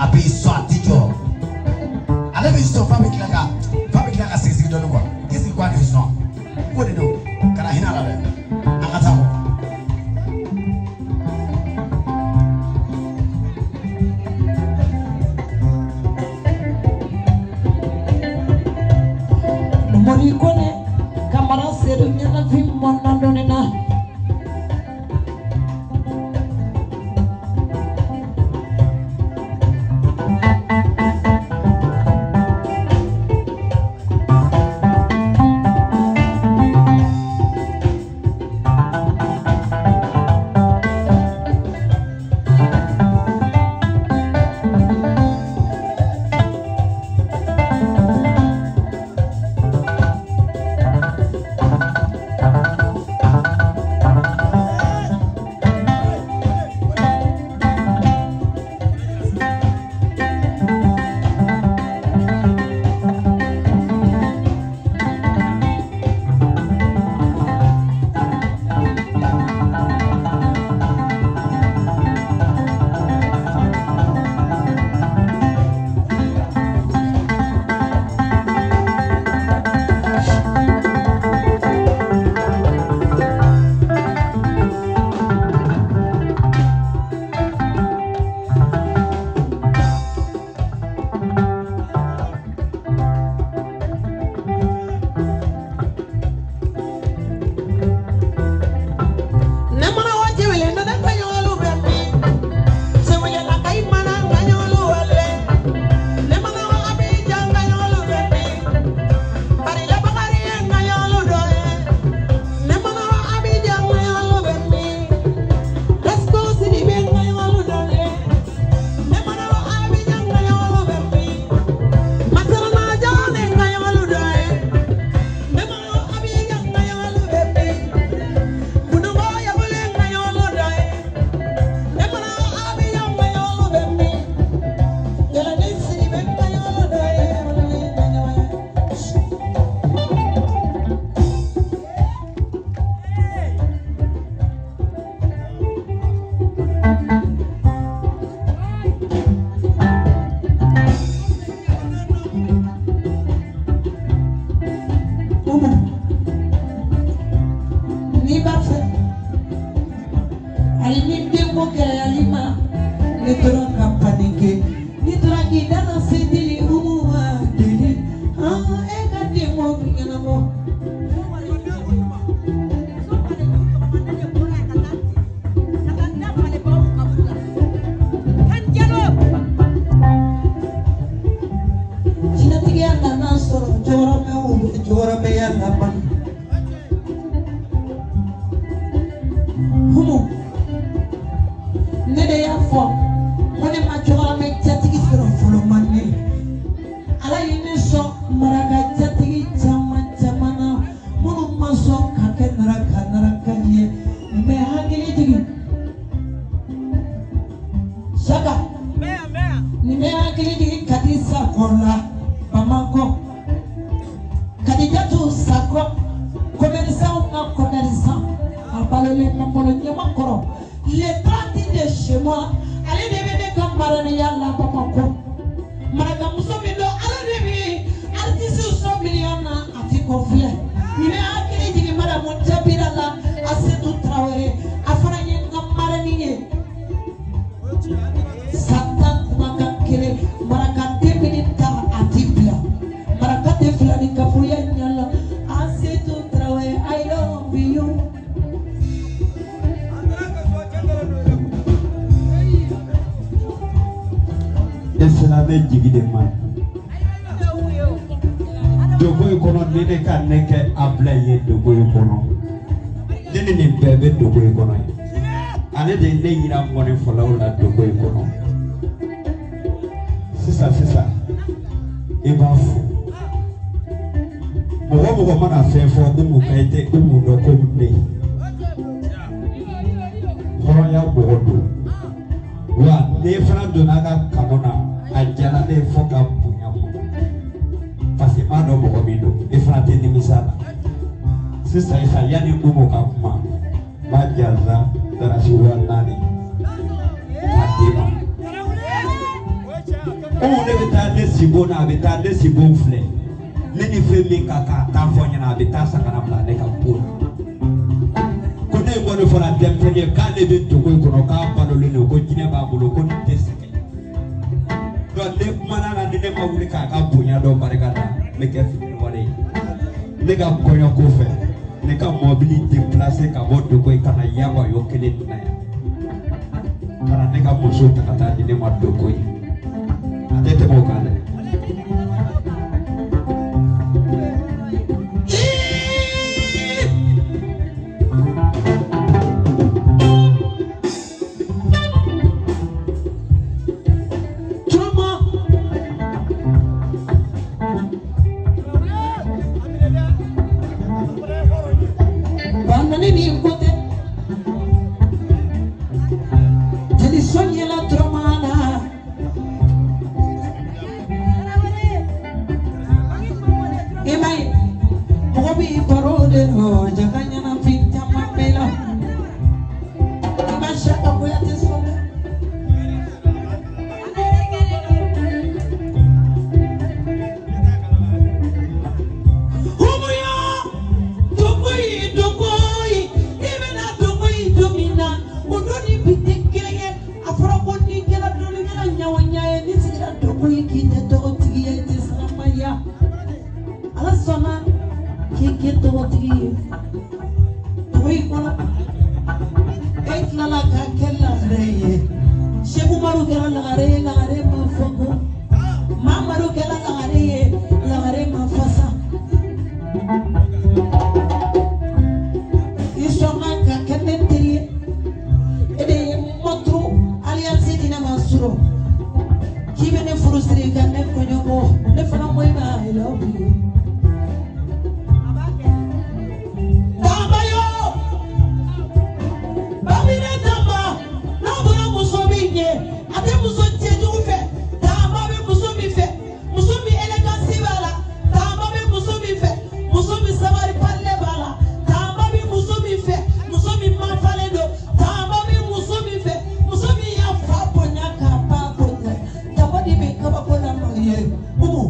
A b'i sɔn, a ti jɔ. Ale b'i sɔn f'a bɛ tila ka f'a bɛ tila ka sigi sigi dɔɔnin quoi. K'i sigi ko a k'i sɔn. Ko de don. Kana hinɛ a la dɛ. An ka taa kɔ. Mori Kone Kamara Sedu ɲɛnafin mɔnna dɔɔni na. Ne mana wa jewele ne ne kaɲɔgɔnlu bɛ min? Sewelelaka i mana n kaɲɔgɔnlu wele. Ne mana wa Abijan kaɲɔgɔnlu bɛ min? Barila Bakari ye n kaɲɔgɔnlu dɔ ye. Ne mana wa Abijan kaɲɔgɔnlu bɛ min? Resko Sidibe n kaɲɔgɔnlu dɔ ye. Ne mana wa Abijan kaɲɔgɔnlu bɛ min? Masarana Jɔn ye n kaɲɔgɔnlu dɔ ye. Ne mana wa Abijan kaɲɔgɔnlu bɛ min? Bunungo yabule n kaɲɔgɔnlu dɔ ye. Ne mana wa Abijan kaɲɔgɔnlu bɛ min? Jalani Sidibe n kaɲɔgɔnlu dɔ ye. Olu ye n kaɲɔgɔn ye. Umu, n'i b'a fɛ hali ni denko gɛlɛyali ma, ne tora ka panike, n'i tora k'i da na se deli Umu ma deli han e ka denko ɲɛnabɔ. Jinɛtigiya nana sɔrɔ jɔyɔrɔmɛw bɛ jɔyɔrɔmɛya laban. Humu, ne de y'a fɔ ko ne ma jɔyɔrɔmɛ jatigi sɔrɔ fɔlɔ man ne. Ala ye ne sɔn maraka jatigi caman caman na minnu ma sɔn ka kɛ naraka naraka ye nin bɛ hakili jigin. Saka nin bɛ hakili jigin Kadi Sakɔ la Bamakɔ. Kadijatu Sakɔ, commerçant ka commerçant, a balolen bɛ n bolo ɲamakɔrɔ le 30 de chez moi. Ale de bɛ ne ka maraniya la Bamakɔ. Marakamuso min don, ale de bɛ artiste sɔn miliyɔn na, a ti kɔ filɛ. Nin bɛ hakili jigin Madamu Jabira la, Asetu Tarawele, a fana ye n ka marani ye. San 10 kumakan kelen marakaden min ta a ti bila maraka tɛ fila ni kafoya ɲɛ la. Asetu Tarawele, I love you. E sera ne jigi de ma dogo in kɔnɔ ni ne ka ne kɛ Abila ye dogo in kɔnɔ, ne ni nin bɛɛ bɛ dogo in kɔnɔ ye. Ale de ye ne yira mɔnifɔlaw la dogo in kɔnɔ. Sisan sisan i b'a fɔ mɔgɔ o mɔgɔ mana fɛn fɔ Umu kan, i tɛ Umu dɔn komi ne. Hɔrɔnya mɔgɔ don wa ne fana donna a ka kanu na, a diyara ne ye fo ka bonya ma parce que n b'a dɔn mɔgɔ min don, e fana tɛ nimisa la. Sisan sisan yanni Umu ka kuma, n b'a jansa darasi 4000 k'a d'i ma. ne sibon na, a bɛ taa ne sibon filɛ. Ne ni fɛn min ka kan, a t'a fɔ n ɲɛna, a bɛ taa san ka na bila ne ka bon na. Ko ne ye bɔ fɔra denmisɛnnin ye k'ale bɛ dugu in kɔnɔ, k'a balolen don, ko jinɛ b'a bolo, ko nin tɛ sɛgɛn. Donc ne kumana na, ni ne ma wuli k'a ka bonya dɔ barika da, n bɛ kɛ fitiriwale ye. Ne ka kɔɲɔ ko fɛ, ne ka mɔbili déplacé ka bɔ dugu in ka na Yabayo kelen na yan, ka na ne ka muso ta ka taa di ne ma dugu in. A tɛ tɛmɛ o kan dɛ. Turama. Banani ni ko tɛ. Jeli sɔnyɛla Turama na. I m'a ye, mɔgɔ b'i baro de rɔ, jaga ɲɛnafin caman b'i la. I ma Siyaka Kuyate sɔn dɛ. Umuya, dogoyi, dogoyi, i bɛna dogoyi don min na, o don ni bi tɛ kelen ye. A fɔra ko n'i kɛra dɔnnikɛla ɲɛ o ɲɛ ye, n'i sigira dogoyi k'i tɛ tɔgɔtigi ye, i tɛ silamɛya. Ala sɔnna k'i kɛ tɔgɔtigi ye. Dogoyi kɔnɔ, e tilala k'a kɛ lagare ye. Seku Umaru kɛra lagare ye, lagare ma fɔ ko. Mamadu kɛra lagare ye, lagare ma fasa. I sɔnna ka kɛ ne teri ye. E de ye mɔturu alliance di ne ma surɔ. K'i bɛ ne furu siri ka ne kɔɲɔbɔ. Ne fana ko i ma, I love you. Tamba yo! Bamine Tamba, n'a bɔra muso min ɲɛ, a tɛ muso cɛjugu fɛ. Tamba bɛ muso min fɛ, muso min élégance b'a la. Tamba bɛ muso min fɛ, muso min sabari parilen b'a la. Tamba bɛ muso min fɛ, muso min mafalen don. Tamba bɛ muso min fɛ, muso min y'a fa bonya k'a ba bonya. Tamba de bɛ kabako la maa ye. Umu.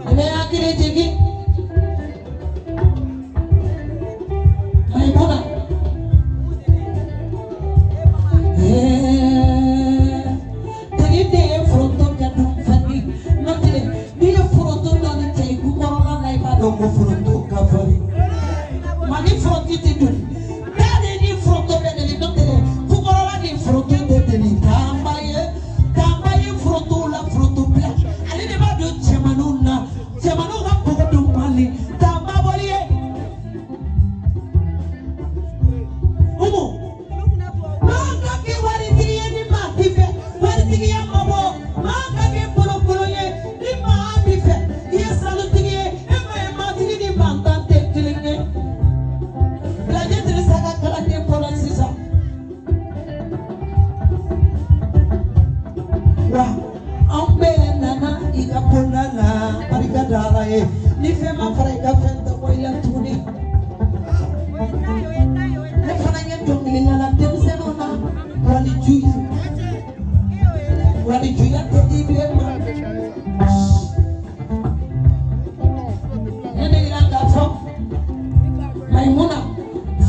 Ne bɛ hakili jigin Mayimuna. Tigi de ye foronto kɛ dunfɛn ye. N'o tɛ, n'i ye foronto dɔɔni cɛ i kukɔrɔla la, i b'a dɔn ko foronto ka farin. Mali foronto tɛ doni. Bɛɛ de ni foronto bɛ deli, n'o tɛ kukɔrɔla ni foronto tɛ deli. Tamba ye, Tamba ye foronto la foronto bila. Ale de b'a don cɛmaninw na. Cɛmaninw ka bɔgɔ dun Mali. Tamba bɔli ye. Umu. Maa ka kɛ waritigi ye ni maa t'i fɛ, waritigiya ma bɔ. Maa ka kɛ bolokolon ye ni maa b'i fɛ, i ye sanutigi ye, e ma ye maatigi ni maantan tɛ kelen ye. Bilajɛ Dirisa ka kalanden bɔra sisan. Wa anw bɛɛ nana i ka bonda la, barika da Ala ye. Ni fɛn ma fara i ka fɛn tɛ bɔ i la tuguni. Ne fana ye dɔnkilidala denmisɛnninw na waliju ye. Walijuya tɛ di bilen ma. Ne de yira k'a fɔ Mayimuna,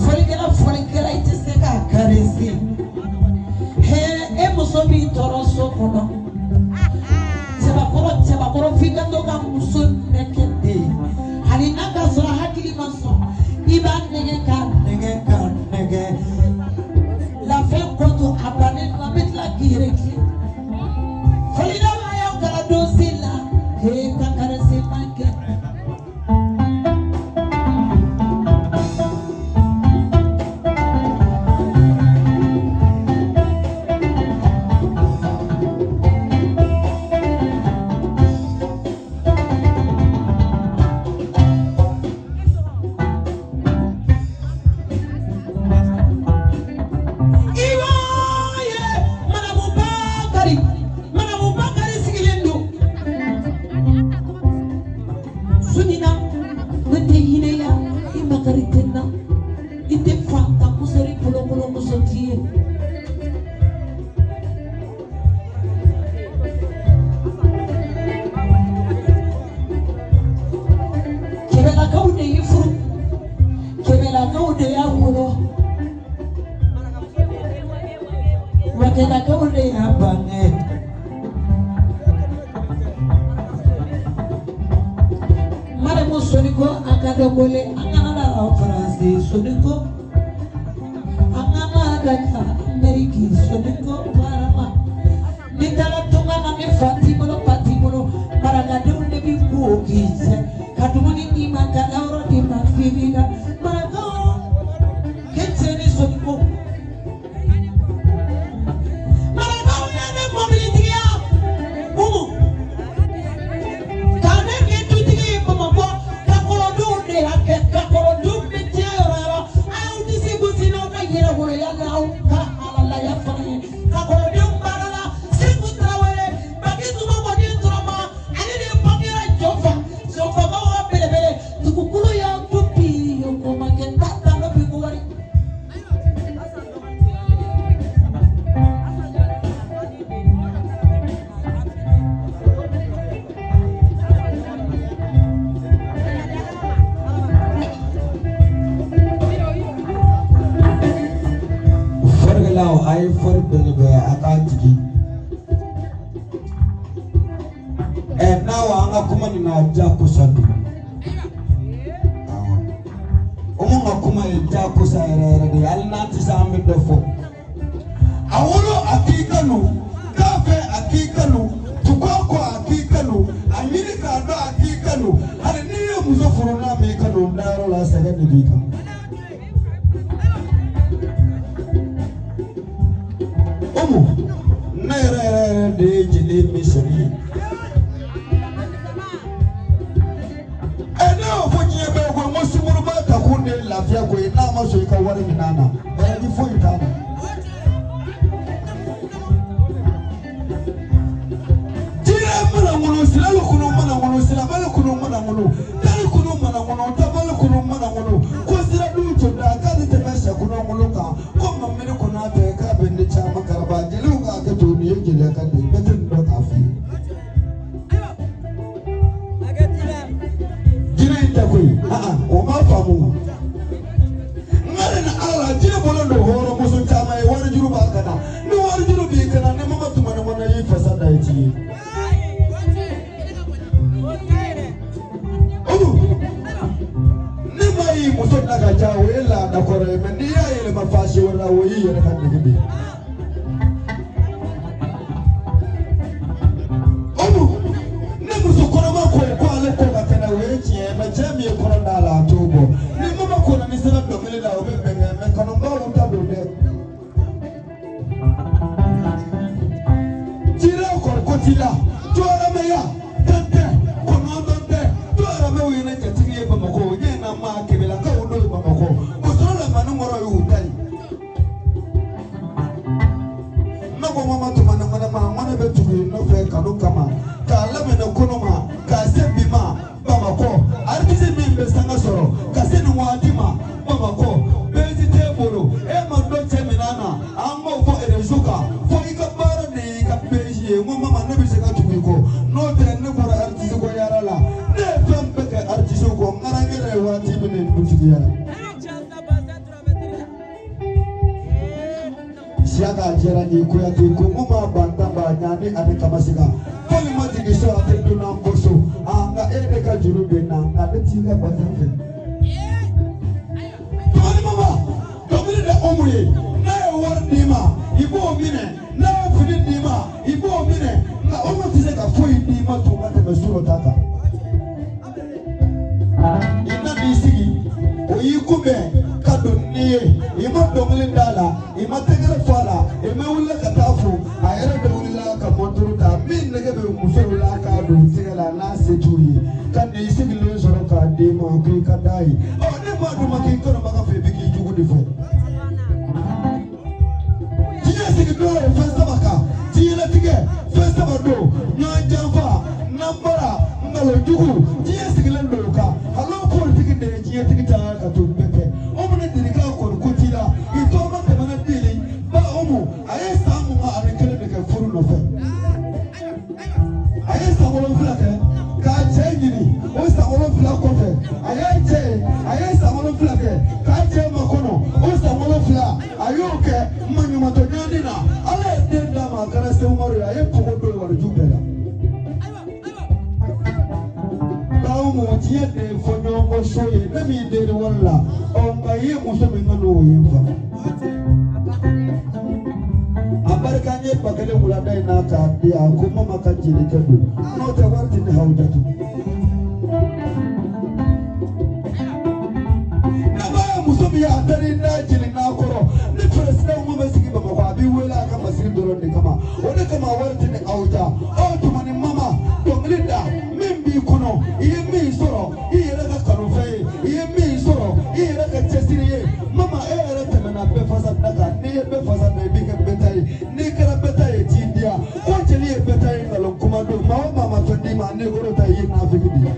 fɔlikɛla fɔlikɛla, i tɛ se k'a karisi. Hee, e muso b'i tɔɔrɔ so kɔnɔ. Cɛbakɔrɔ, cɛbakɔrɔ, f'i ka to ka muso nɛgɛ de. Hali n'a ka sɔrɔ hakili ma sɔn, i b'a nɛgɛ k'a nɛgɛ k'a nɛgɛ. La fin compte, a bannen don, a bɛ tila k'i yɛrɛ tilen. Fɔlikɛla y'aw kala dosi la, hee, ka karisi man kɛ. Soninko a ka dɔn kole an kana da Faransi Soninko an kana da Ameriki Soninko barama n'i taara tunga na ni fa t'i bolo ba t'i bolo marakadenw de b'i ko k'i jɛ ka dumuni d'i ma ka dayɔrɔ d'i ma f'i b'i la marakaw k'e ni Soninko marakaw ye ne mɔbilitigiya Umu ka ne kɛ dutigi ye Bamakɔ kakɔlɔdenw de y'a kɛ kakɔlɔdenw bɛ diɲɛ yɔrɔ yɔrɔ a y'aw disi gosi n'aw ka yɛrɛwoloya n'aw ka halalaya fana ye kakɔlɔdenw baara la Seku Tarawele Baki Tuma Mɔden Turama ale de bangera Jɔnfa Jɔnfamaw ka belebele dugukolo y'aw to bi o ma kɛ ta ta lɔ bi ko wari. Fɔlikɛlaw a ye fɔli bɛrɛbɛrɛ a k'a jigin. Ɛ n'a wa an ka kuma nin na jakosa don. Awɔ. O mun ka kuma ye jakosa yɛrɛ yɛrɛ de ye hali n'an tɛ se an bɛ dɔ fɔ. A wolo a k'i kanu k'a fɛ a k'i kanu tugu a kɔ a k'i kanu a ɲini k'a dɔn a k'i kanu hali n'i ye muso furu n'a m'i kanu dayɔrɔ la sɛgɛn de b'i kan. Umu ne yɛrɛ yɛrɛ yɛrɛ de ye jeli misɛnnin ye. Ɛ ne y'o fɔ diɲɛ bɛɛ ko n ko sunkuruba ta kun de ye lafiya ko ye n'a ma sɔn i ka wari minɛ a na baraji foyi t'a la. Diɲɛ mana ŋunu silalu kunu mana ŋunu silamɛlu kunu mana ŋunu tari kunu mana ŋunu tabali kunu mana ŋunu ko sira du jɔda k'a tɛ tɛmɛ sɛkunu ŋunu kan ko mamini konatɛ k'a bɛ ni caman karaba jeliw k'a kɛ to nin ye jeliya kan de ye bɛɛ tɛ nin dɔn k'a f'i ye. Jinɛ in tɛ koyi o ma faamu n ka nin ala la jinɛ bɔlen don hɔrɔnmuso caman ye warijuru b'a kan na ni warijuru b'i kan na ni mama tuma ni kɔnɔ y'i fasa da i t'i ye. Umu ne ma y'i muso da ka ca o ye laada kɔrɔ ye mɛ n'i y'a yɛlɛma faasi wɛrɛ la o y'i yɛrɛ ka nege de ye. Umu ne muso kɔnɔma ko ko ale ko ka kɛnɛ o ye tiɲɛ ye mɛ cɛ min ye kɔnɔ da la a t'o bɔ ni mama ko na ni sera dɔnkili la o bɛ bɛn kɛ mɛ kanubaw ta don dɛ. Jira kɔrɔ ko t'i la tuwaramɛya tan tɛ kɔnɔntɔn tɛ tuwaramɛw ye ne jatigi ye Bamakɔ ɲɛ na maa kɛmɛlakaw n'o ye Bamakɔ muso la maninkɔrɔ y'u ta ye. Ne ko mama tuma ni ŋɔnɛ ma ŋɔnɛ bɛ tugu i nɔfɛ kanu kama k'a laminɛ kɔnɔ ma k'a se bi ma Bamakɔ aritisi min bɛ sanga sɔrɔ ka se nin waati ma Bamakɔ bɛnzi t'e bolo e ma dɔn cɛ min na an b'o fɔ erezo kan fo i ka baara de y'i ka bɛnzi ye n ko mama ne bɛ se ka tugu i kɔ n'o tɛ ne bɔra aritisi ko yaala la ne ye fɛn bɛɛ kɛ aritisi kɔ n kɛra n yɛrɛ ye waati min na dutigiya la. Siyaka diyara n ye Kuyate ko mun b'a bantan ba ɲaani ani kamasika fɔli ma jigin so a tɛ dunan bɔ so a nka e de ka juru bɛ n na nka ne t'i ka bazɛn fɛ. Tumani mama dɔnkili de Umu ye n'a ye wari d'i ma i b'o minɛ n'a ye fini d'i ma i b'o minɛ nka Umu tɛ se ka foyi d'i ma tun ka tɛmɛ surɔ ta kan. I nan'i sigi o y'i kunbɛn ka don n'i ye i ma dɔnkili d'a la i ma tɛgɛrɛ fɔ a la i ma wuli ka taa fo a yɛrɛ de wulila ka mɔnturu ta min nege bɛ musow la k'a don tɛgɛ la n'a se t'u ye ka n'i sigilen sɔrɔ k'a d'i ma k'i ka d'a ye ɔ ne m'a d'u ma k'i kanubaga fɛ i bɛ k'i jugu de fɛ. Diɲɛ sigi don o fɛn saba kan diɲɛlatigɛ fɛn saba don ɲɔgɔn janfa nanbara nkalon jugu diɲɛ sigilen don o kan hali o politiki de ye diɲɛtigi ta ka to bɛɛ kɛ o mana deli k'a kɔni ko t'i la i tɔgɔma tɛmɛna deli ba Umu a ye san 21 de kɛ furu nɔfɛ a ye san 7 kɛ k'a cɛ ɲini o san 7 kɔfɛ a y'a cɛ ye a ye san 7 kɛ k'a cɛ makɔnɔ o san 7 a y'o kɛ maɲumantɔ ɲani na ala ye den d'a ma a kɛra Sewumaru ye a ye pogo don wariju bɛɛ la. Ba Umu diɲɛ de ye fɔ ɲɔgɔn. bɔ so ye ne m'i deli wari la ɔ nka i ye muso min kanu o ye n faga a barika n ye 1000 wulada in na k'a di a ko mama ka jelikɛ don n'o tɛ wari tɛ ne hawuja tugun. N'aba ye muso min ye a taara i da jeli n'a kɔrɔ ni peresidanw ko bɛ sigi Bamakɔ a b'i wele a ka masiri dɔrɔn de kama o de kama wari tɛ ni aw ja aw tuma ni mama dɔnkili da min b'i kɔnɔ i ye min sɔrɔ i yɛrɛ ka kanufɛn ye i ye min sɔrɔ i yɛrɛ ka cɛsiri ye mama e yɛrɛ tɛmɛna bɛɛ fasa da kan n'i ye bɛɛ fasa da i b'i kɛ bɛɛ ta ye n'i kɛra bɛɛ ta ye t'i diya ko jeli ye bɛɛ ta ye nkalon kuma don maa o maa ma fɛn d'i ma n'i kɔrɔ ta i ye nafigi de ye.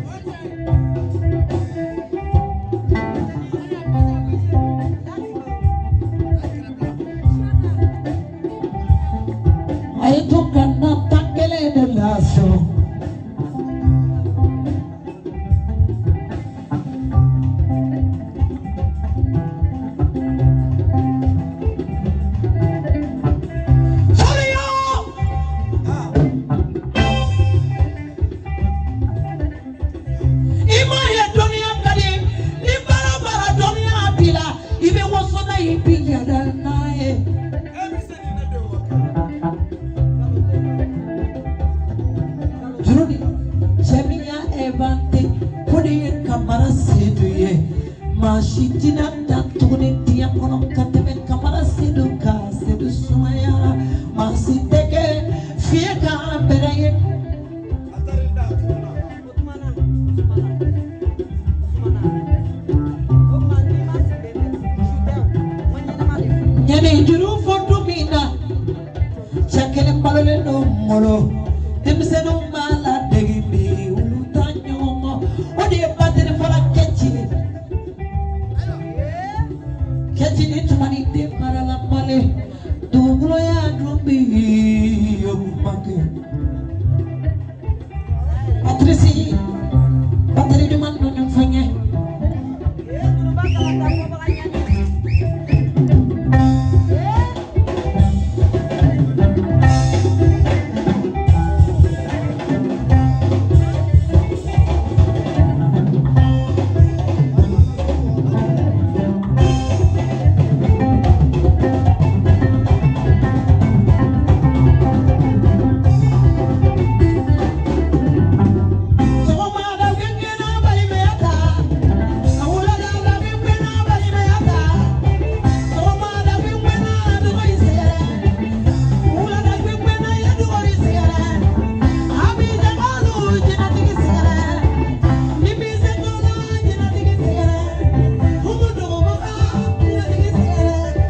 A ye to ka na ta kelen de la so. Sɔliyo! I m'a ye dɔnniya ka di ni baara baara dɔnniya b'i la i bɛ waso n'a ye i bɛ yɛlɛ n'a ye. Juru ni cɛ min y'a inventé ko de ye Kamara Sedu ye maa si tɛna dan tuguni diɲɛ kɔnɔ ka tɛmɛ Kamara Sedu kan Sedu sumayara maa si tɛ kɛ fiɲɛ kan bɛrɛ ye. Ɲani juru fɔ du min na cɛ kelen balolen don n bolo denmisɛnninw b'a ladege bi olu t'a ɲɔgɔn kɔ o de ye batiri fɔlɔ kɛci ye kɛci ni tuma ni den marala male dugukolo y'a dun bi o ma kɛ Patrice batiri duman ninnu fɔ n ye. Sɔgɔmada gɛngɛnna balimaya ta, a wulada gɛngɛnna balimaya ta. Sɔgɔmada gɛngɛnna dɔgɔ in sɛgɛrɛ, wulada gɛngɛnna ye dɔgɔ in sɛgɛrɛ. Abidjan jinɛtigi sɛgɛrɛ, Nimisɛnkɔla jinɛtigi sɛgɛrɛ, Umu dɔgɔbaga jinɛtigi sɛgɛrɛ.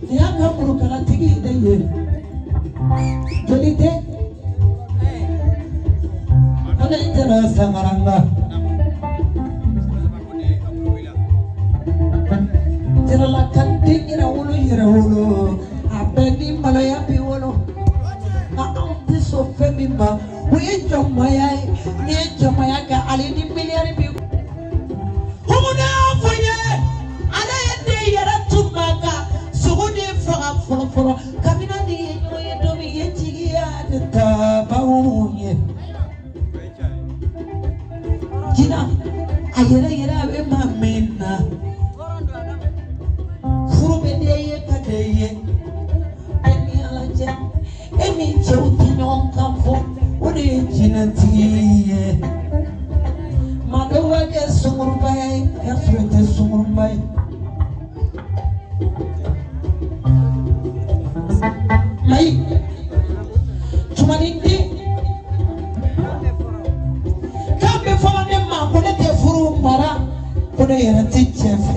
Nin y'an ka murukalatigi de ye, joli tɛ, ale tɛna sangaranga. Jarala ka den yɛrɛ wolo yɛrɛ wolo a bɛɛ ni maloya b'i wolo nka anw tɛ sɔn fɛn min ma o ye jɔnmaya ye n'i ye jɔnmaya kɛ ale ni miliyari b'i Umu ne y'a fɔ n ye ale ye den yɛrɛ tun man kan sogo de faga fɔlɔ fɔlɔ kabini ni ye ɲɔgɔn ye don min ye jigiya de ta baw ye. Jina a yɛrɛ yɛrɛ a bɛ maa min na furu bɛ den ye ka den ye e ni Ala cɛ e ni cɛw tɛ ɲɔgɔn kan fɔ o de ye jinɛtigi ye maa dɔw b'a kɛ sunkuruba ye k'a sɔrɔ i tɛ sunkuruba ye. Mayi tumani den k'an bɛ fɔlɔ ne ma ko ne tɛ furu mara ko ne yɛrɛ tɛ cɛ fɛ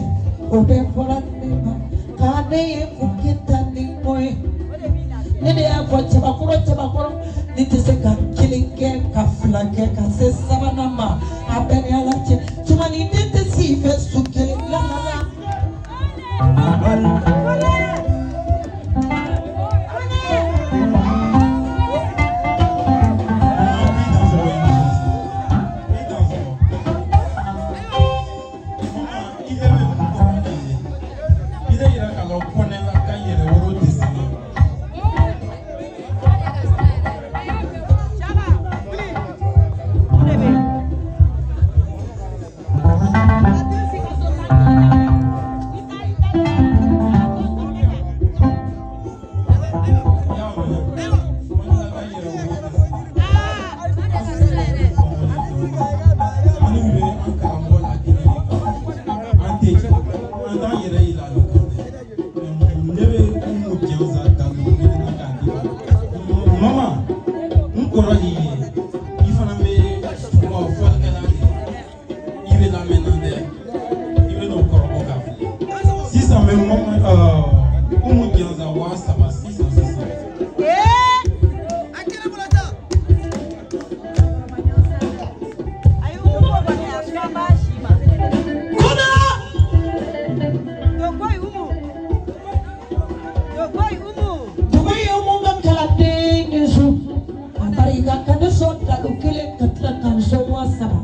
o bɛ fɔlɔ ne ma k'a ne ye ko kɛ tan ni kɔ ye ne de y'a fɔ cɛbakɔrɔ cɛbakɔrɔ ne tɛ se ka kelen kɛ ka fila kɛ ka se sabanan ma a bɛɛ ni Ala cɛ tumani den tɛ si fɛ su kelen la la la. I yɛrɛ yira k'a lɔn kɔnɛla ka yɛrɛ woro dessiné. Ne bɛ Umu Jansa tanu ne bɛna k'a di ma. Mama, n kɔrɔ de ye, i fana bɛ wa fɔlikɛla de ye, i bɛ lamɛn na dɛ, i bɛ n'o kɔrɔbɔ k'a filɛ. Sisan n bɛ mama Umu Jansa 3000 sisan sisan. Kuna. Dugu ye mun ka kalanden de so a barika ka ne sɔn dalu kelen ka tila ka n sɔn 3000.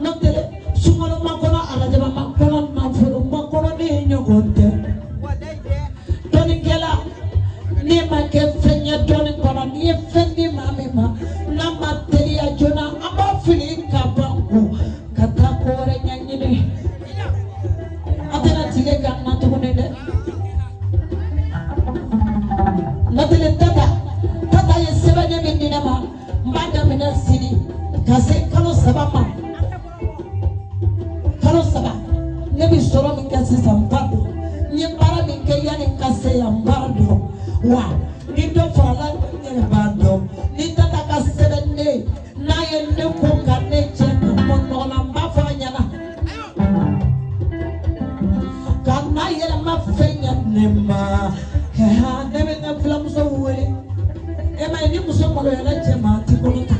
N'o tɛ dɛ, sunkalo makɔnɔ, arajaba makɔnɔ, nafolo makɔnɔ, ne ɲɔgɔn tɛ. Dɔnnikɛla, n'i ma kɛ fɛn ye dɔnni kɔnɔ, n'i ye fɛn di maa min ma n'a ma teliya joona, an b'a fili ka ban kun ka taa ko wɛrɛ ɲɛɲini. An tɛna tigɛ ka na tuguni dɛ. N'o tɛ tata tata ye sɛbɛnni min di ne ma, n b'a daminɛ sini ka se kalo 3 ma. Kalo 3, ne bɛ sɔrɔ min kɛ sisan, n b'a dɔn. N ye baara min kɛ yanni n ka se yan, n b'a dɔn. Wa ni dɔ farala n yɛrɛ b'a dɔn. Ni tata ka sɛbɛn ne ye, n'a ye ne ko ka ne cɛ ka bɔ nɔgɔ la, n b'a fɔ a ɲɛna ka n'a yɛlɛma fɛn ɲɛ ne ma. Ne bɛ n ka filamuso wele. E ma ye, ni muso maloyala cɛ ma, a ti kɔnɔ ta.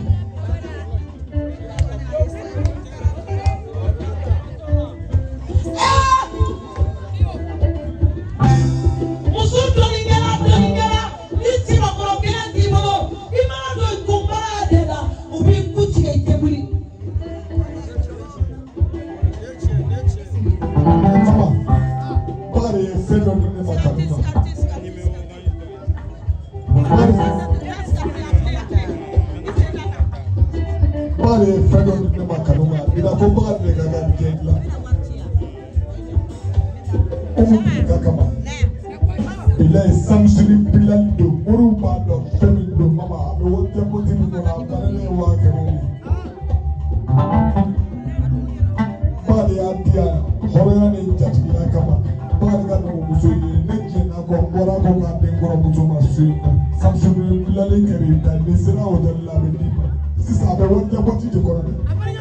Muso dɔnnikɛla, dɔnnikɛla, ni cɛbakɔrɔ kelen t'i bolo, i mana don i kun baara de la, u b'i ku tigɛ, i tɛ wuli. Mama, Bakari ye fɛn dɔ di ne ma kanu na. Bakari ye fɛn dɔ di ne ma kanu ma. Bi la ko Bakari de ka ka diɲɛ dilan. Umu Bidika kama. Bilayi, Samusini Bilali don. Moriw b'a dɔn fɛn min don mama. A bɛ wari bɔti min kɔnɔ, a bɛ taa ni ne ye 100 000 de ye. Bakari y'a di yan hɔrɔnya ni jatigiya kama. Bakari ka nɔgɔmuso ye ne jɛnna kɔ, n bɔra ko k'a den kɔrɔmuso ma su in na. Samusini Bilali kɛra i ta ye, n'i sera hôtel la, a bɛ d'i ma. Sisan a bɛ warijɛ bɔti de kɔnɔ dɛ.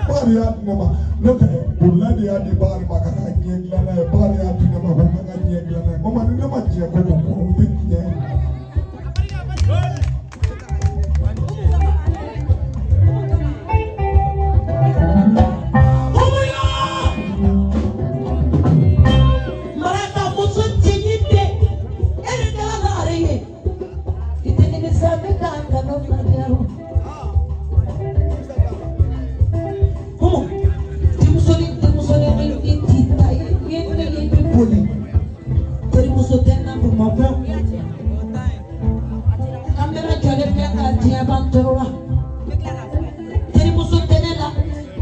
Bakari y'a di ne ma, n'o tɛ Bolila de y'a di Bakari ma ka taa diɲɛ dilan n'a ye. Bakari y'a di ne ma ko n ka taa diɲɛ dilan n'a ye. Mama, ni ne ma diɲɛ ko ko o tɛ diɲɛ ye. Umuyo! Maraka muso cɛɲi tɛ, e de kɛra lagare ye. I tɛ nimisa ne ka kanu na dɛ. Umu, denmusonin denmusonin ni i t'i ta ye, i ye ne ye i bɛ boli. Terimuso tɛ n na Bamakɔ. Kamera jɔlen bɛ ka diɲɛ ban tɔɔrɔ la. Terimuso tɛ ne la,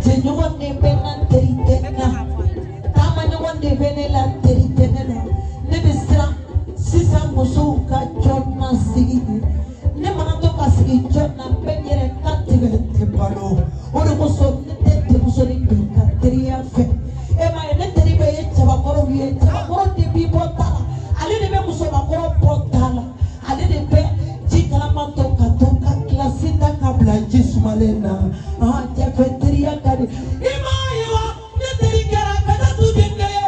jɛɲɔgɔn de bɛ n na, teri tɛ n na. Taamaɲɔgɔn de bɛ ne la, teri tɛ ne la. Ne bɛ siran sisan musow ka jɔn na sigi ɲɛ. Ne mana to ka sigi jɔn na, n bɛ n yɛrɛ kan tigɛ, n tɛ balo. O de kosɔn ne tɛ denmusonin don ka teriya fɛ. E m'a ye, ne teri bɛɛ ye cɛbakɔrɔw ye. Cɛbakɔrɔ de b'i bɔ ta la, ale de bɛ musobakɔrɔ bɔ ta la, ale de bɛ ji kalama to ka to ka kilasi ta ka bila ji sumalen na. An cɛfɛ teriya ka di. I m'a ye wa, ne teri kɛra ka taa tu denkɛ ye.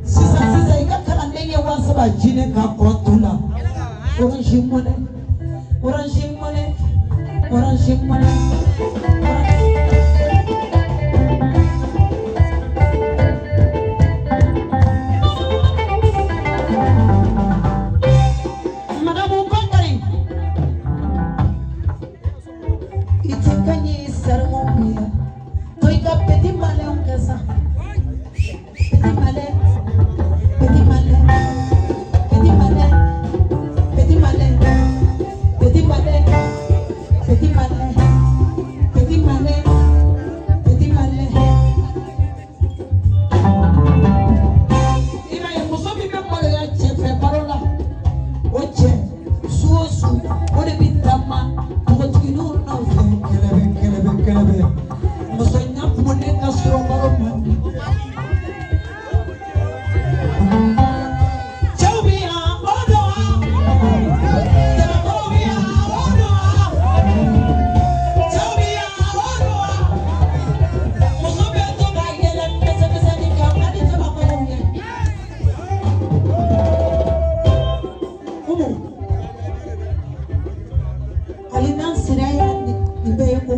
Sisan sisan, i ka kalanden ye 3000 ji ne ka kɔntu la. Orange Money, Orange Money, Orange Money. Madamu Bakari, i ti ka ɲi sarimu min ye, to i ka petit malin kɛ sa. Petit malin, petit malin, petit malin, petit malin, petit malin, petit malin.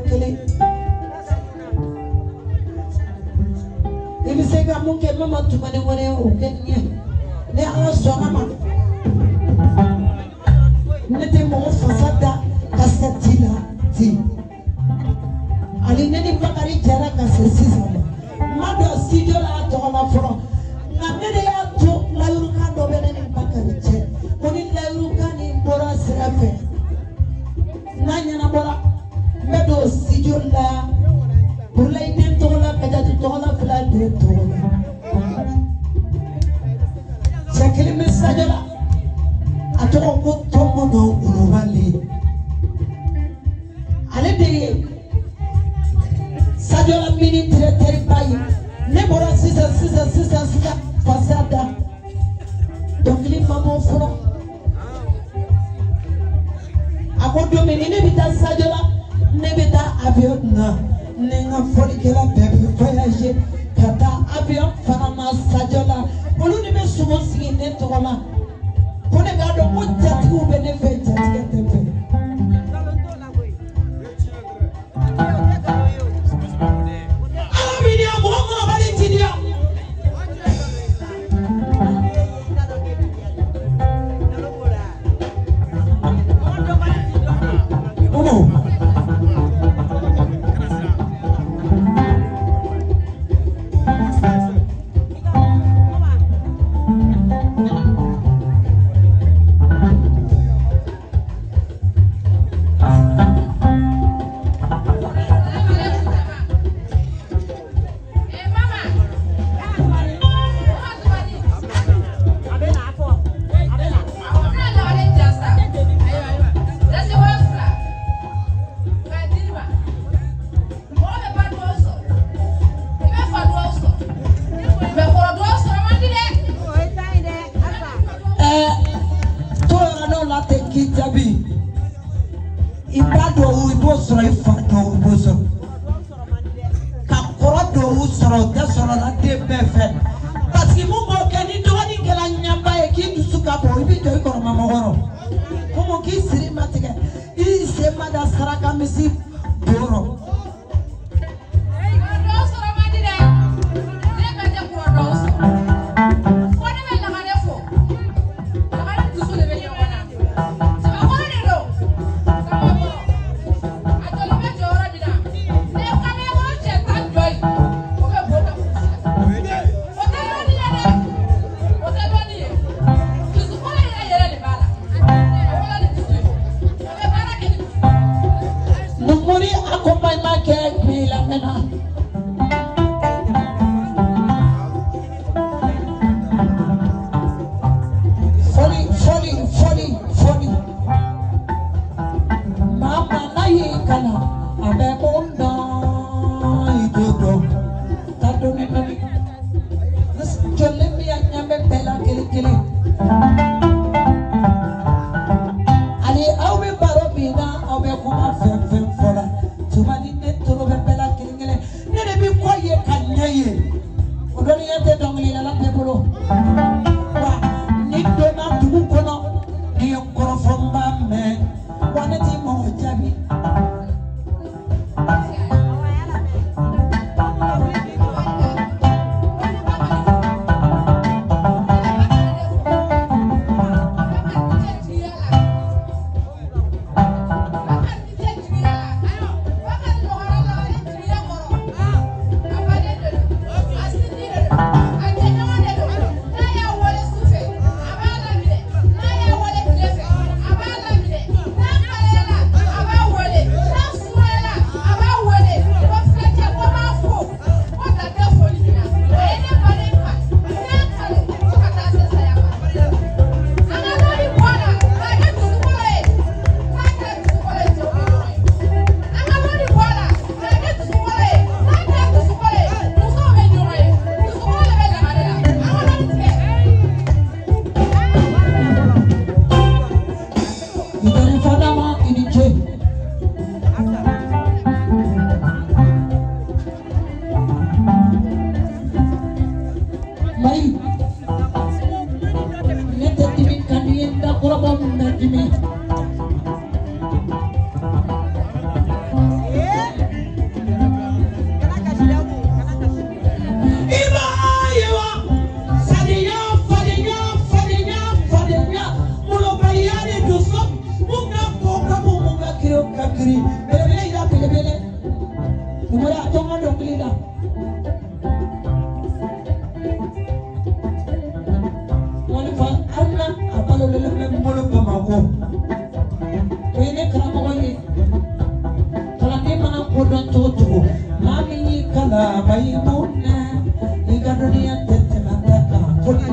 kelen. I bɛ se ka mun kɛ Mama Tumani Wane o kɛ nin ye. Ni Ala sɔnna ma, ne tɛ mɔgɔ fasa da ka se ti la ten. Ani ne ni Bakari jɛra ka se sisan ma, n ma don studio la a tɔgɔ la fɔlɔ, nka ne de y'a to layirukan dɔ bɛ ne ni Bakari cɛ, ko ni layirukan nin bɔra sira fɛ, n'a ɲɛnabɔra, n bɛ don studio la Burulayi den tɔgɔ la, Kajatu tɔgɔ la, Fila den tɔgɔ la. Cɛ kelen bɛ Sadio la, a tɔgɔ ko Tɔnbɔnɔ Kulubali. Ale de ye Sadiola mini directeur ba ye. Ne bɔra sisan sisan sisan sisan fasa da, dɔnkili ma bɔ fɔlɔ. A ko don min ni ne bɛ taa Sadiola, ne bɛ taa avion na, ni n ka fɔlikɛla bɛɛ bɛ voyager ka taa avion fana na Sadiola. Olu de bɛ sogo sigi ne tɔgɔ la, ko ne k'a dɔn ko jatigiw bɛ ne fɛ, jatigɛ tɛ n fɛ. Ala b'i diya mɔgɔ kɔrɔbali ti diya. Umu. Ɛɛ, to yɔrɔ dɔw la ten k'i jaabi. I ba dɔw i b'o sɔrɔ, i fa dɔw i b'o sɔrɔ. Ka kɔrɔ dɔw sɔrɔ, o tɛ sɔrɔ la den bɛɛ fɛ. Parce que mun b'o kɛ, ni dɔgɔnin kɛra ɲɛba ye k'i dusu ka bon, i b'i jɔ i kɔrɔmamɔgɔ rɔ. Komi k'i siri ma tigɛ, i sen ma da saraka misi bo rɔ. Numuri accompagnement kɛ bi lamɛnna. Fɔli fɔli fɔli fɔli. Maa maa n'a y'i kalan, a bɛ mun dɔn i t'o dɔn. Taa dɔɔni dɔɔni. Jɔlen bɛ yan ɲɛ bɛ bɛɛ la kelen kelen. Ani aw bɛ baro min na, aw bɛ kuma fɛn fɛn fɔ la, tuma ni ne tolo bɛ bɛɛ la kelen kelen. Ne de bɛ kɔ ye ka ɲɛ ye. O dɔnniya tɛ dɔnkilidala bɛɛ bolo. Wa ni donna dugu kɔnɔ, ni ye kɔrɔfɔ n b'a mɛn, wa ne ti mɔgɔ jaabi. la Mayimuna i ka dɔnniya tɛ tɛmɛ an ta kan fo ni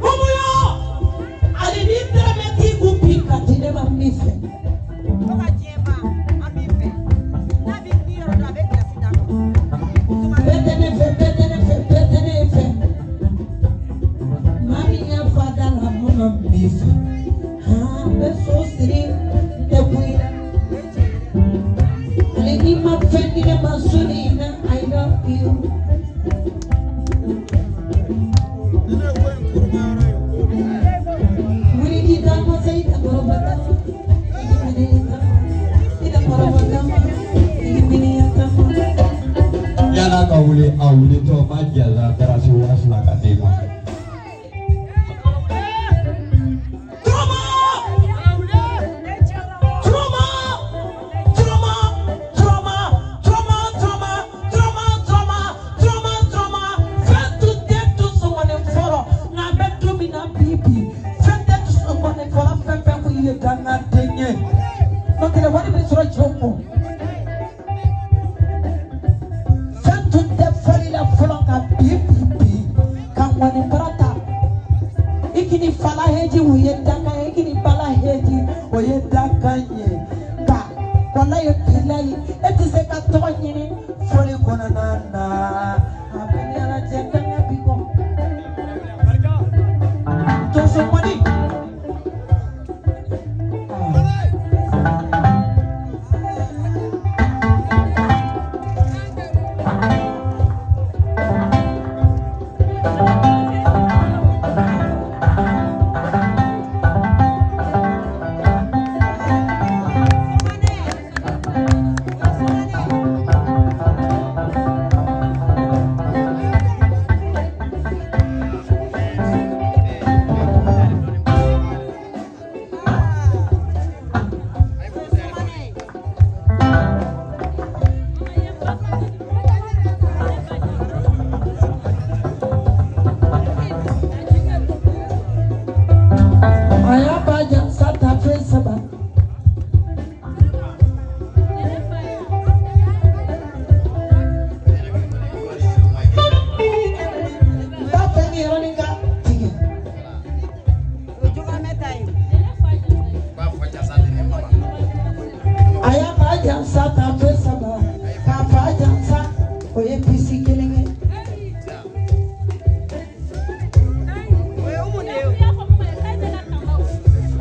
Mumuyo hali ni dɛrɛmɛ t'i kun bi ka di ne ma n b'i fɛ. Bɛɛ tɛ ne fɛ, bɛɛ tɛ ne fɛ, bɛɛ tɛ ne fɛ. Maa min y'a fa da la mun na n b'i fɛ. Han, n bɛ so siri n tɛ kun i la. Hali n'i ma fɛn di ne ma su nin na, I love you. Wuli k'i taama se i dankɔrɔba taama. I k'i minɛ i taama. I dankɔrɔba taama. I k'i minɛ i taama. Yann'a ka wuli, a wulitɔ n b'a jala garasi 2000 ka d'e ma. Turama! Turama! Turama! Turama! Turama! Turama! Turama! Turama! Turama! Turama! Fɛn tun tɛ dusukɔni fɔlɔ, nka an bɛ don min na bi bi, fɛn tɛ dusukɔni fɔlɔ, fɛn fɛn kun ye dangaden ye. N'o tɛ wari bɛ sɔrɔ cɛw kun. Fɛn tun tɛ fɔli la fɔlɔ, nka bi bi bi, ka ŋɔni kɔrɔ ta. I k'i fala heji, o ye danga ye, i k'i bala heji, o ye danga ye. Nka walayi bilayi, e tɛ se ka tɔgɔ ɲini fɔli kɔnɔna na. A bɛ ni Ala cɛ, danga b'i kɔ. Tonso mɔni. A y'a ba jansa tafe saba. N t'a fɛ nin yɔrɔnin ka tigɛ. B'a fɔ jasa de ne mama. A y'a ba jansa tafe saba k'a fa jansa, o ye pisi kelen ye.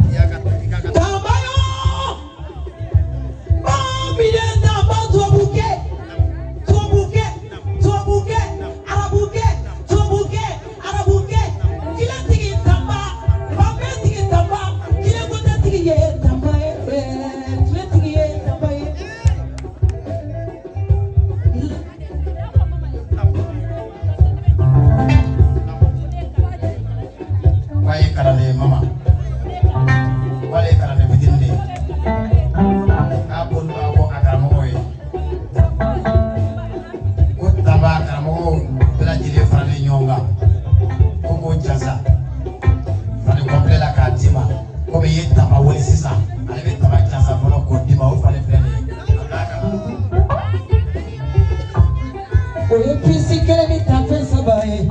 I y'a ka i ka ka Tamba yo! Maa minɛ tamba tubabukɛ, tubabukɛ, tubabukɛ, arabukɛ, tubabukɛ, arabukɛ, filɛtigi tamba, fanbɛtigi tamba, kilenkutɛtigi ye tamba ye, filetigi ye tamba ye. K'a ye kalanden mama. K'ale ye kalanden fitinin de ye. K'a ko a ko a karamɔgɔw ye. Ko tanba karamɔgɔw bɛɛ lajɛlen faralen ɲɔgɔn kan. Ko k'o jasa. Fani complet la k'a d'i ma. Komi i ye tanba wele sisan, ale bɛ tanba jasa fɔlɔ k'o d'i ma, o fani filɛ nin ye. A k'a ka na. O ye pisi kelen ni tafe saba ye.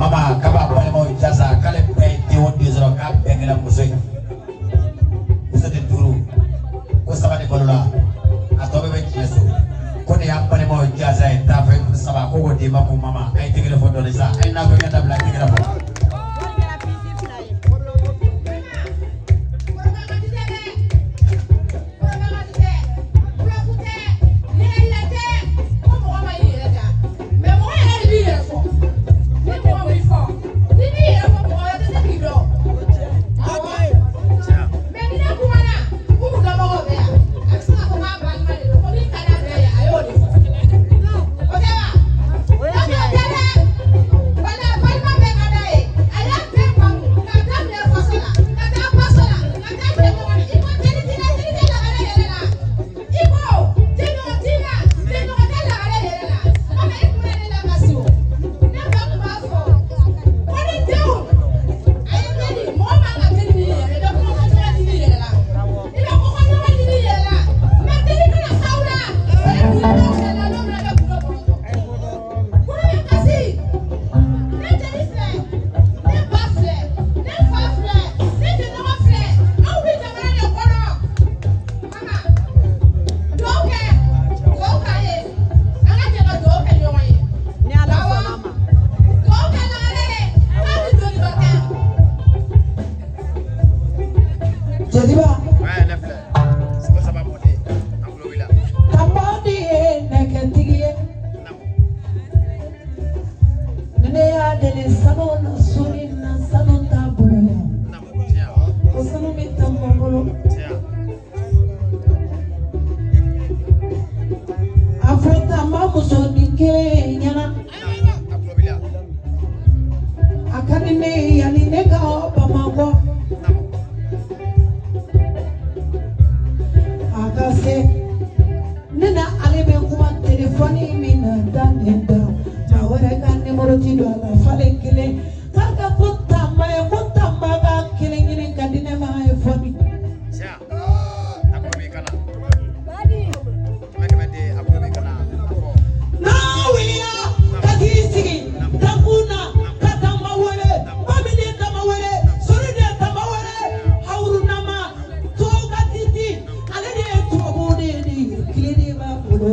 Mama k'a b'a balimaw jasa k'ale bɛɛ ye den o den sɔrɔ k'a bɛɛ kɛra muso ye. Muso de duuru ko saba de balo la, a tɔ bɛɛ bɛ tiɲɛ so. Ko nin y'a balimaw jasa ye tafe saba ko k'o d'i ma ko mama a ye tɛgɛrɛ fɔ dɔɔnin sa, a ye nafɛn dabila a ye tɛgɛrɛ fɔ. Bala balima bɛɛ ka da Jeliba. Tanba de ye nɛgɛtigi ye. Ni ne y'a deli sanu na suni na sanu t'a bolo yan. Ko sanu bɛ Tanba bolo. A fɔ Tanba musonin kelen ɲɛna. A ka di ne ye yanni ne ka Bamakɔ. A ka se ne na ale bɛ kuma telefɔni min na da ni da. Maa wɛrɛ ka nimoro ti don a la falen kelen. K'a ka ko Tanba ye ko Tanba b'a kelen ɲini ka di ne ma a ye fɔni. N'a wulila ka t'i sigi dakun na ka Tanba wele, Mami de Tanba wele, Sori de Tanba wele, Hawurunama tubabu ka titi ale de ye tubabu de ye ni tile de b'a bolo.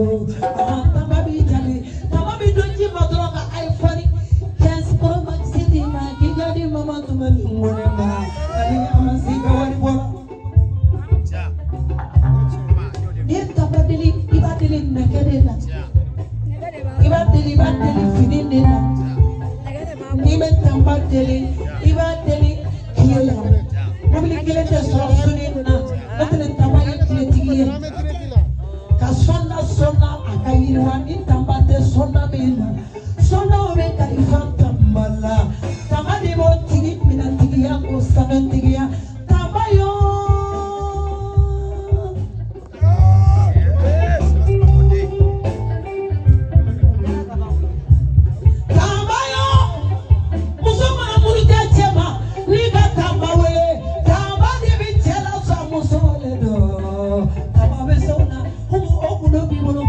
Tanba b'i jaabi, Tanba bɛ dɔ ci ma dɔrɔn ka iPhone 15 Pro Max di ma k'i ka di mama tuma ni ŋɔnɛ ma ani a ma se ka wari bɔ la. N'i ye Tanba deli, i b'a deli nɛgɛ de la. I b'a deli, i b'a deli fini de la. N'i bɛ Tanba deli, i b'a deli tile la. Mobili kelen tɛ sɔrɔ suni na, n'o tɛ Tanba ye tiletigi ye. Ka sɔnna sɔnna a ka yiriwa ni Tanba tɛ sɔnna min na. Sɔnnaw bɛ kalifa Tanba la. Tanba de b'o tigi minɛ tigiya ko sanutigiya. Tanba yoo. Tanba yoo. Muso mana muruja cɛ ma n'i ka Tanba wele, Tanba de bɛ cɛ lasɔn muso le don. Tanba bɛ se o la, komi o gundo b'i bolo.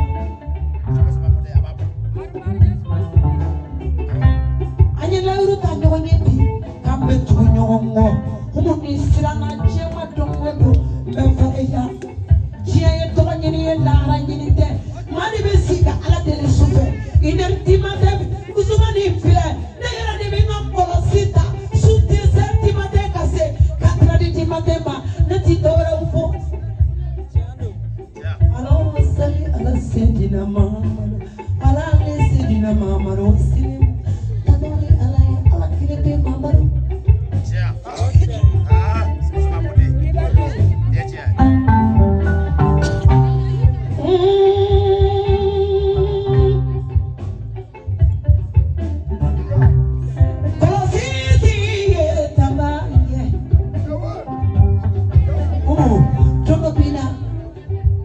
An ye layiru ta ɲɔgɔn ye bi k'an bɛ tugu ɲɔgɔn kɔ. Komi ni siranna diɲɛ ma don o don, n bɛ fɔ e ya. Diɲɛ ye tɔgɔ ɲini ye lahara ɲini tɛ. Maa de bɛ sigi ka Ala deli sufɛ. Une heure du matin, Usumani filɛ, ne yɛrɛ de bɛ n ka kɔlɔsi ta su 2 heures du matin ka se 4 heures du matin ma, ne ti dɔwɛrɛw fɔ. Allahumma salli ala sayyidina Muhammad, ala ali sayyidina Muhammad wa sallim. Tanu ni Ala ye, Ala kelen bɛ Muhammadu. Kɔlɔsi tigi ye Tanba ye. Don dɔ b'i la,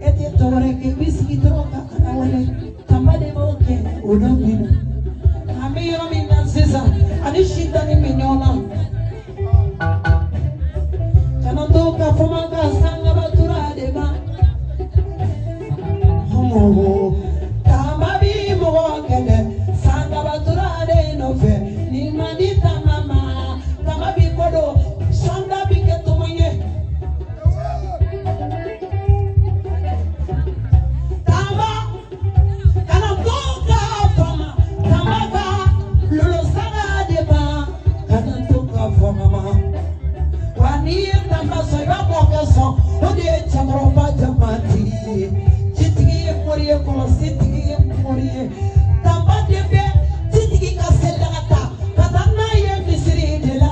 e tɛ dɔwɛrɛ kɛ, i b'i sigi dɔrɔn ka Ala wele. Tanba de b'o kɛ o don b'i la. An bɛ yɔrɔ min na sisan, ani sitani bɛ ɲɔgɔn na. Kana to ka fɔ ma ka sangaba tura de ma. Tanba bi mɔgɔ kɛlɛ sangaba tura de nɔfɛ. Ni ma di Tanba ma, Tanba bi ko don, sɔnda bi kɛ tɔmɔ ye. Tanba kana to ka fama, Tanba ka lolo saga de ma, kana to ka fama ma. Wa n'i ye Tanba sɔn, i b'a mɔkɛ sɔn, o de ye cɛkɔrɔba jamatigi ye. Jitigi ye mori ye, kɔlɔsitigi ye mori ye. Tanba de bɛ jitigi ka seli ka taa ka taa n'a ye misiri de la.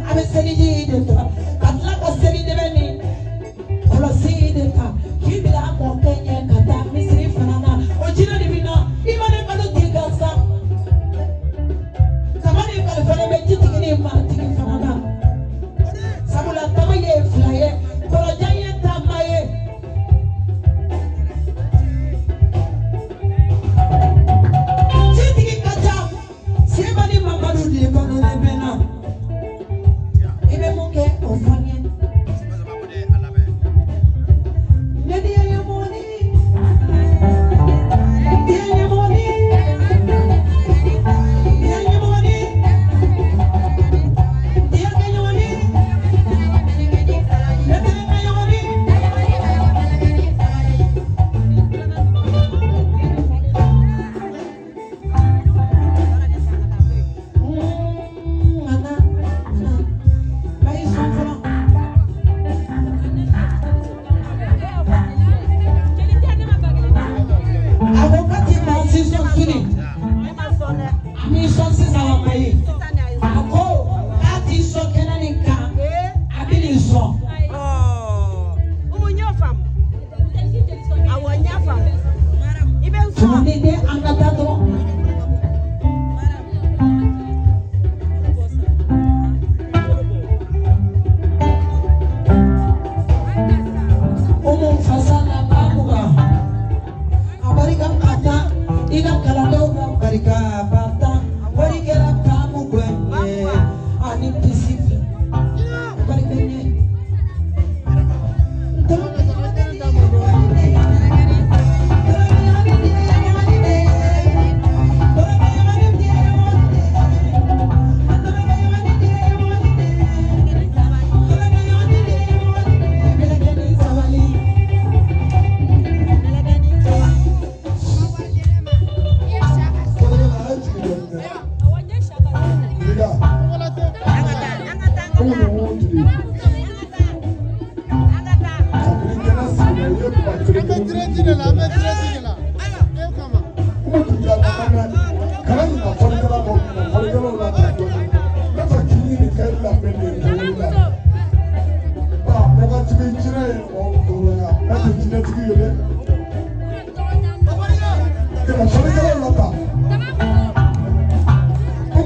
A bɛ seliji de ta ka tila ka seli dɛbɛ ni kɔlɔsi de ta k'i bila a mɔkɛ ɲɛ ka taa misiri fana na. O jinɛ de bɛ na i ma ne kalo ten gansan. Tama de kalifalen bɛ jitigi ni maatigi fana na. Sabula tama ye fila ye, kɔlɔjan ye Tanba ye. Jitigi ka ca, Seba ni Mamadu de balolen bɛ na. I bɛ mun kɛ o fɔ n ye. Ne den ye mɔni, den ye mɔni, den ye mɔni.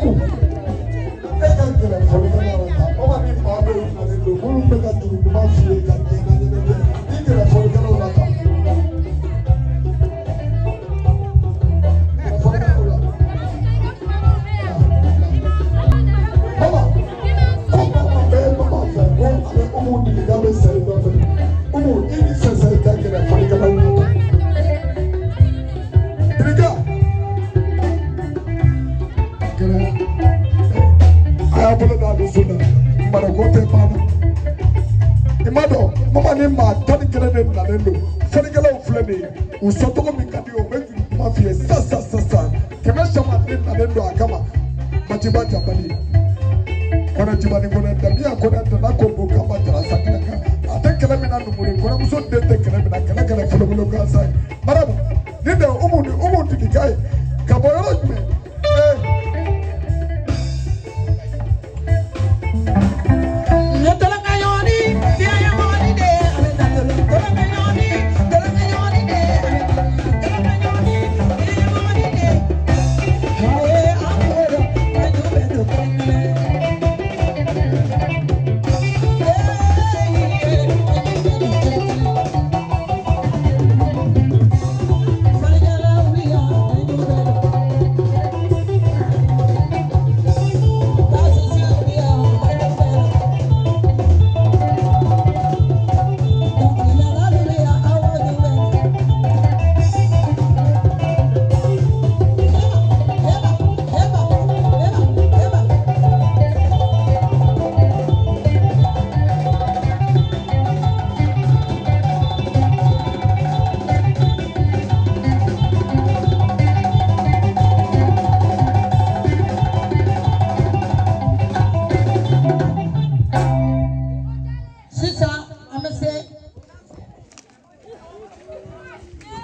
Umu, e ka gɛrɛ fɔlikɛla la tan. Mama ni maa dɔw nalen don minnu bɛ ka juru duman f'i ye ka diɲɛ na ɲɛnajɛ. I gɛrɛ fɔlikɛlaw la tan. Gɛrɛ fɔlikɛlaw la. Mama, ko mama bɛ mama fɛ ko ale Umu Dilika bɛ sa i nɔfɛ. Umu, i ni sisan i ka gɛrɛ fɔlikɛlaw la tan. Dilika. Gɛrɛ. A y'a bolo da a dusu na. Marako tɛ ban na. I m'a dɔn mama ni maa 11 de nalen don fɔlikɛlaw filɛ nin ye u sɔncogo min ka di ye u bɛ juru kuma f'i ye sisan sisan sisan kɛmɛ saba de nalen don a kama Matiba Jabali Kɔnɛ Jibani Kɔnɛ Damiya Kɔnɛ Dana Kongo Kaba Jara Sankara kan a tɛ kɛlɛ min na numure kɔnɛmuso den tɛ kɛlɛ min na kɛlɛ kɛlɛ folofolo gansan ye marabu ni de Umu ni Umu Dilika ye.